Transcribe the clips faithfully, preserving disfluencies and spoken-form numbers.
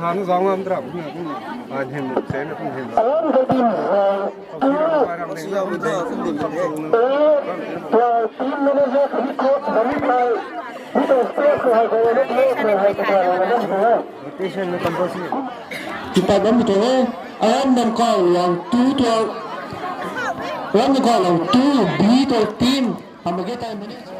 Ang zang lam tra, a, hin, se na kum hin. Around the team, uh, team, uh, team manager, he coach, he play, he can stay for her, for her, for her, for her, for her. Rotation na compulsory. Tipai bam tu he, around nam kau lang two twelve, around nam kau lang two B twelve team. Hamage time manager.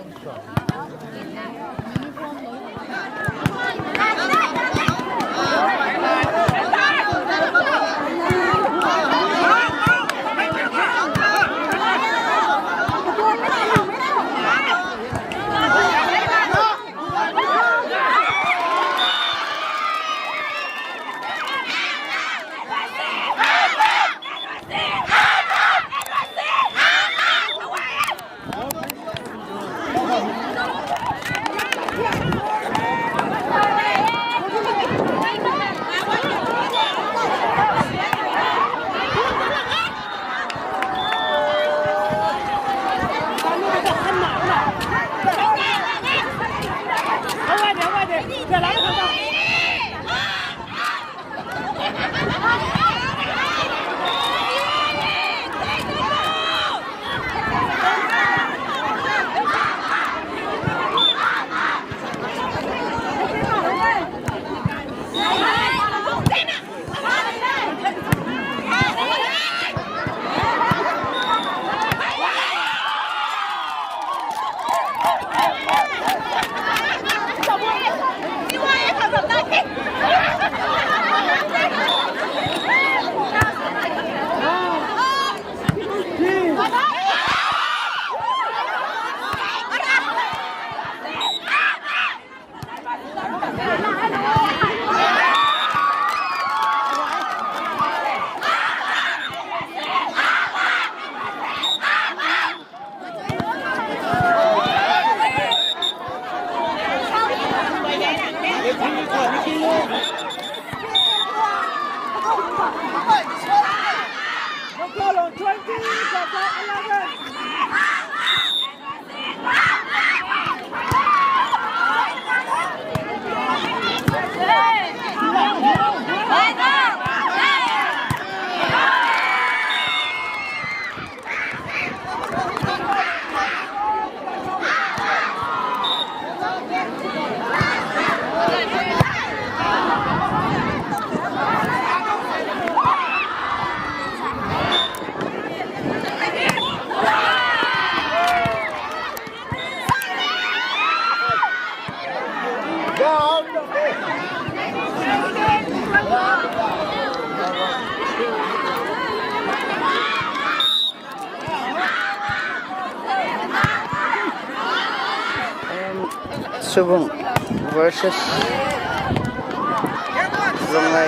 Subung versus Lunglei.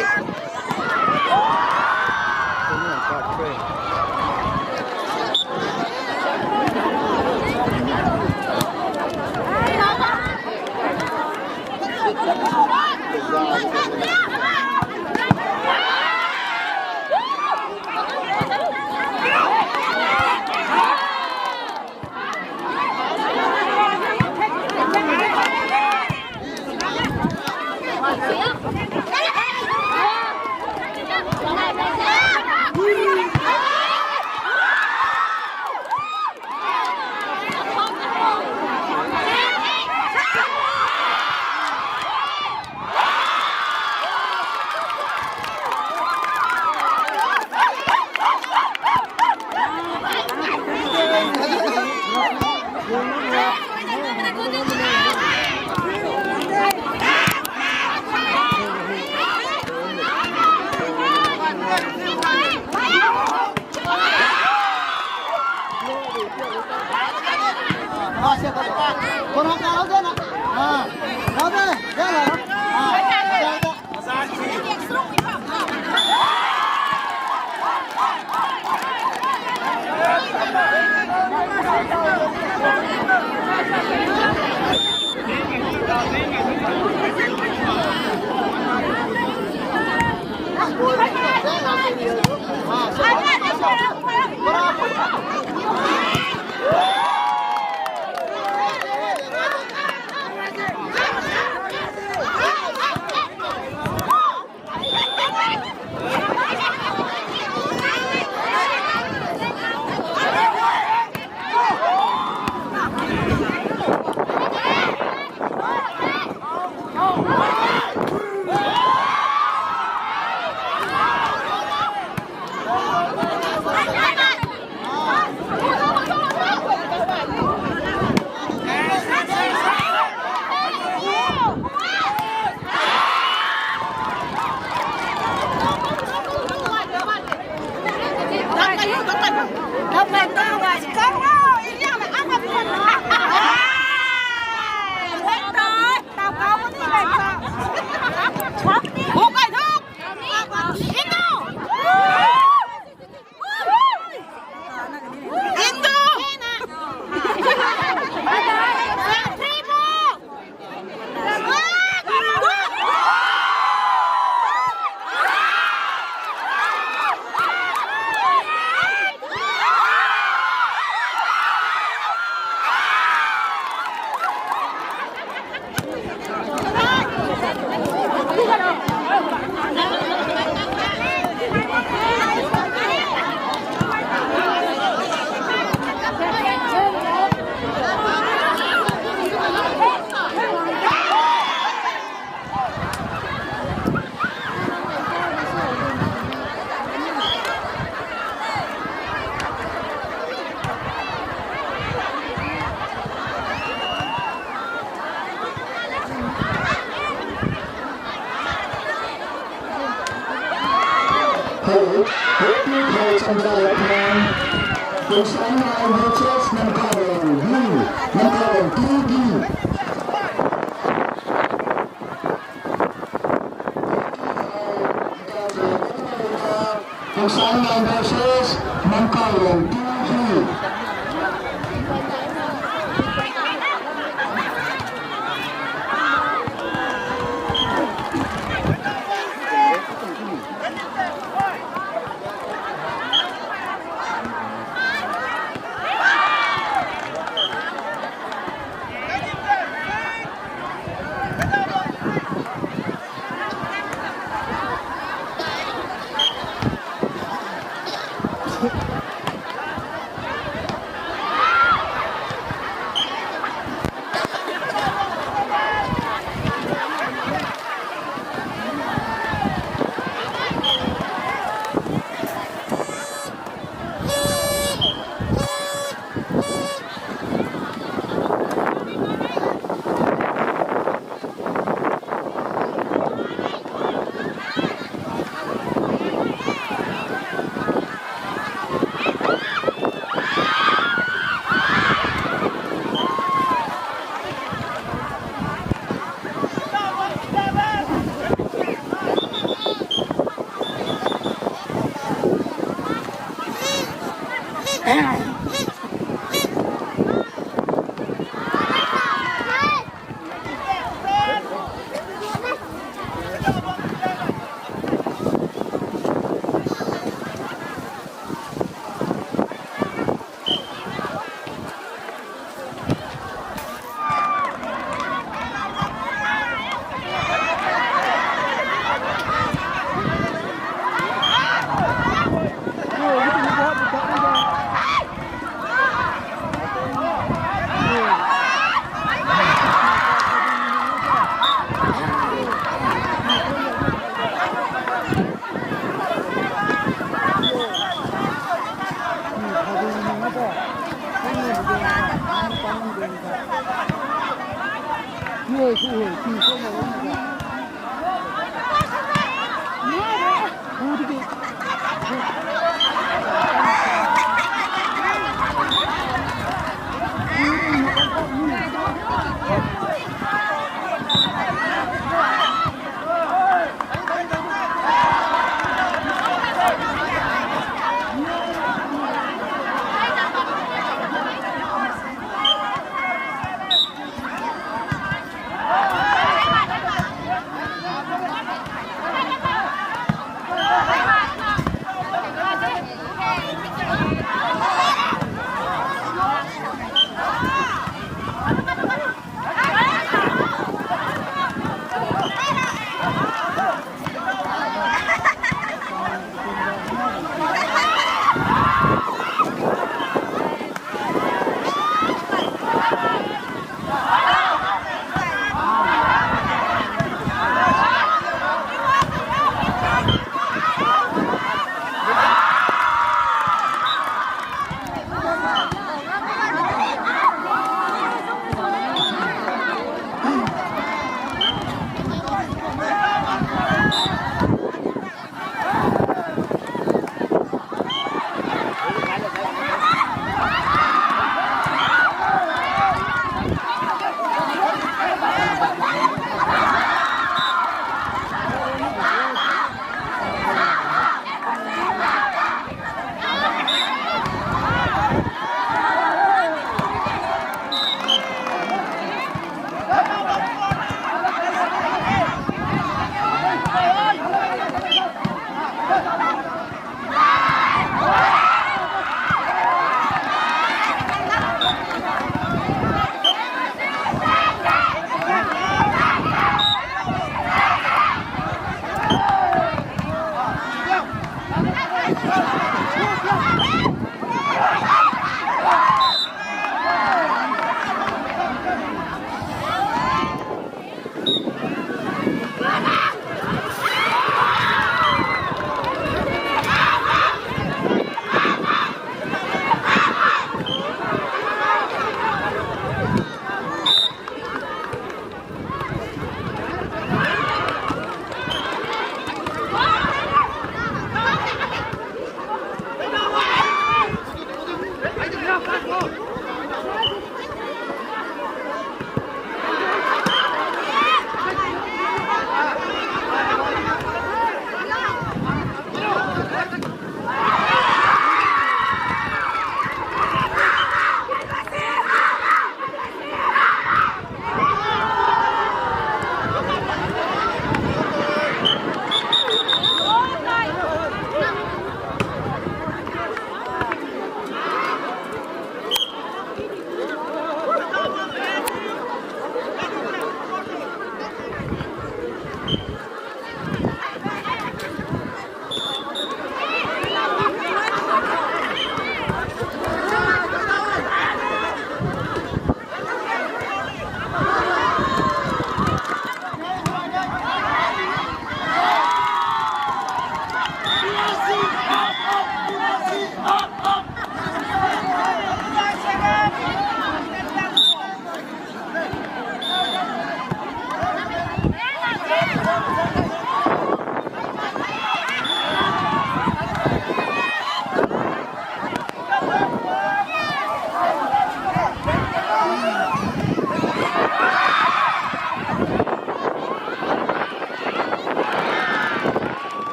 Hei, hei, hei, Chandra Lathan. Kungsanmei versus Namkaulong B, Namkaulong two B. Kungsanmei versus Namkaulong two B.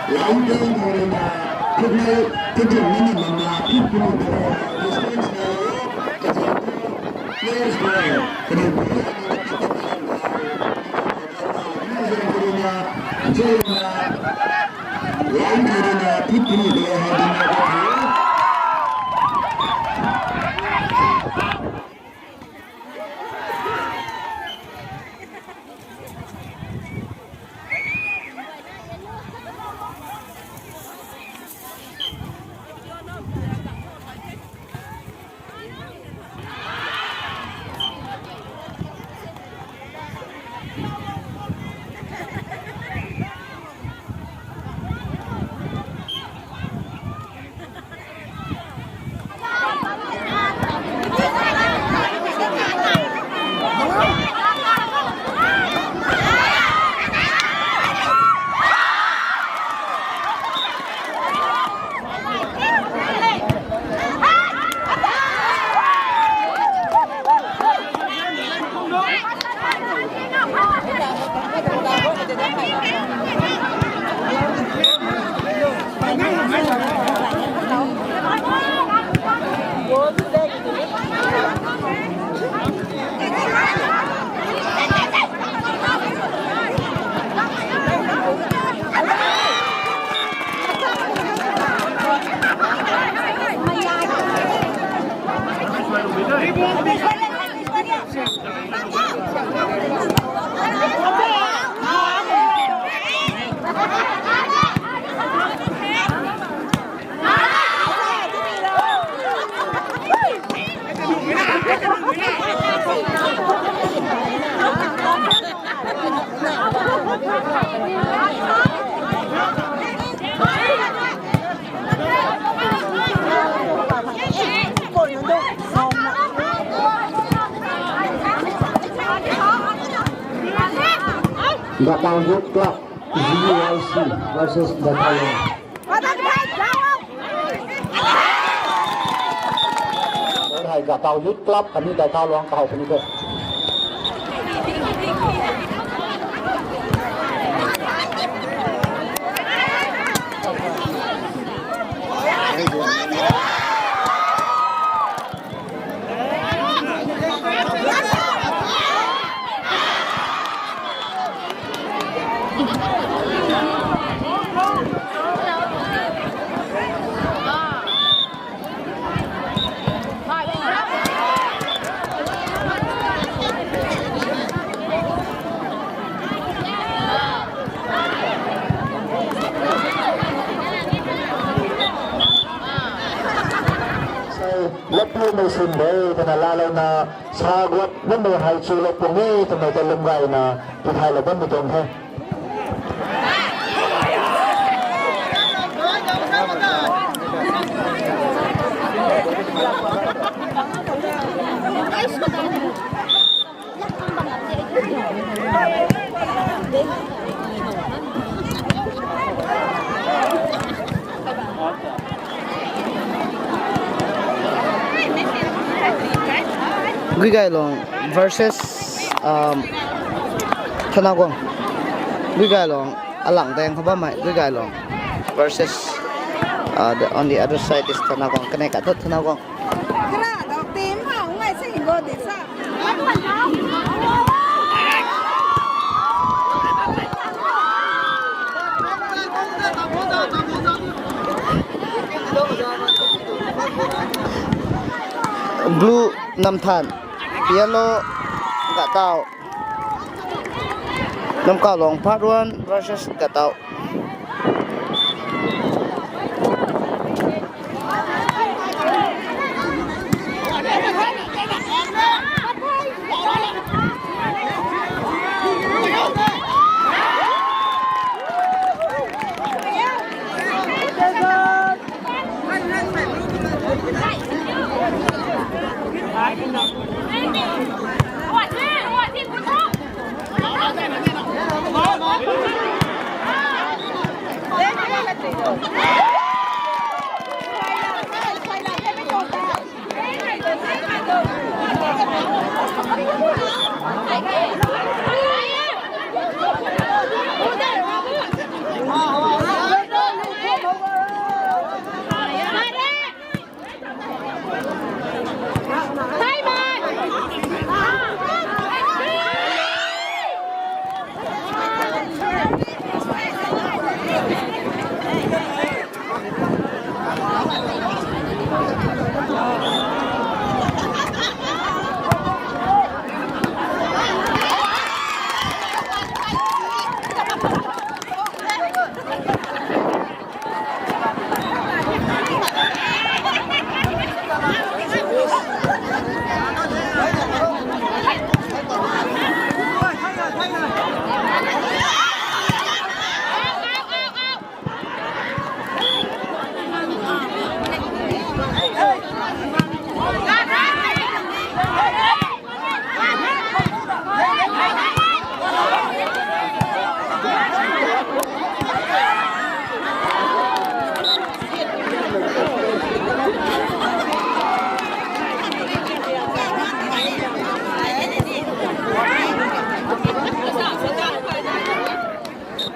Line down houna, kutmei, kutmei minimum na, fifteen meter distance na, kazanc tu, players na, kaniw players na, line down houna, fifteen meter na, Gatau Youth Club, G Y C versus Gatau. Hei Gatau Youth Club khatni Daikhaoluang kahow puni the. Latpumei sin de twna lalouna, sa guat nammei hei chu latpumei twmei ta lum gayna tithaylou bammei tuang the. Guigailong versus, um, Thanaguang. Guigailong alang deng khou bammei Guigailong versus, uh, the, on the other side is Thanaguang. Kanei ka thu Thanaguang. Blue Namthan, yellow Gatau. Namkaulong Part One versus Gatau.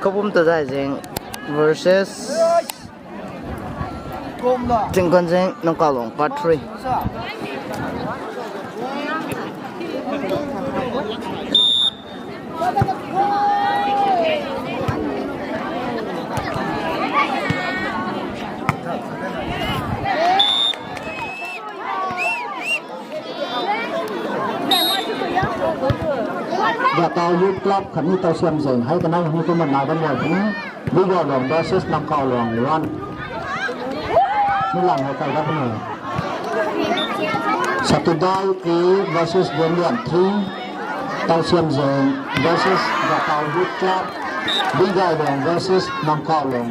Kabum ta zai zing versus Tingkanzing Nongkaulong Part Three. Gatau Youth Club khatni Tausiam Zeng hei kanei hei kumna nai bam gai puni. Guigailong versus Nongkaulong one. Milang hei kai dat puni. Satudai K versus Guanglian three. Tausiam Zeng versus Gatau Youth Club. Guigailong versus Nongkaulong.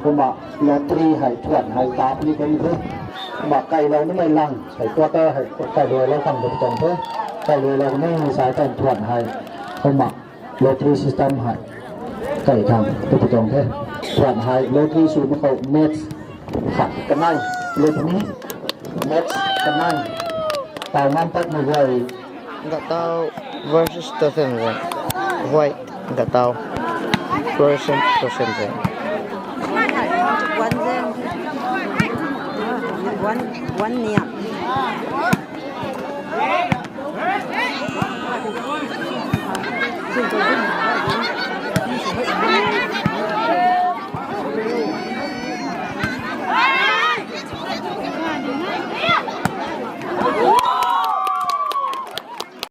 Kumna lottery hei thuan hei ta puni kum the. Kumna kailou nimei lang hei quarter hei kailuailou khang tu pi tuang the. Kailuailou ni sai tan thuan hei. Kumna lottery system hei kai khang tu pi tuang the. Thuan hei lottery sw mak khou match khat kanei le puni. Match kanei. Tau ngam pat na guay. Gatau versus Tosen Zeng. White Gatau versus Tosen Zeng. One Zeng. One, one Niam.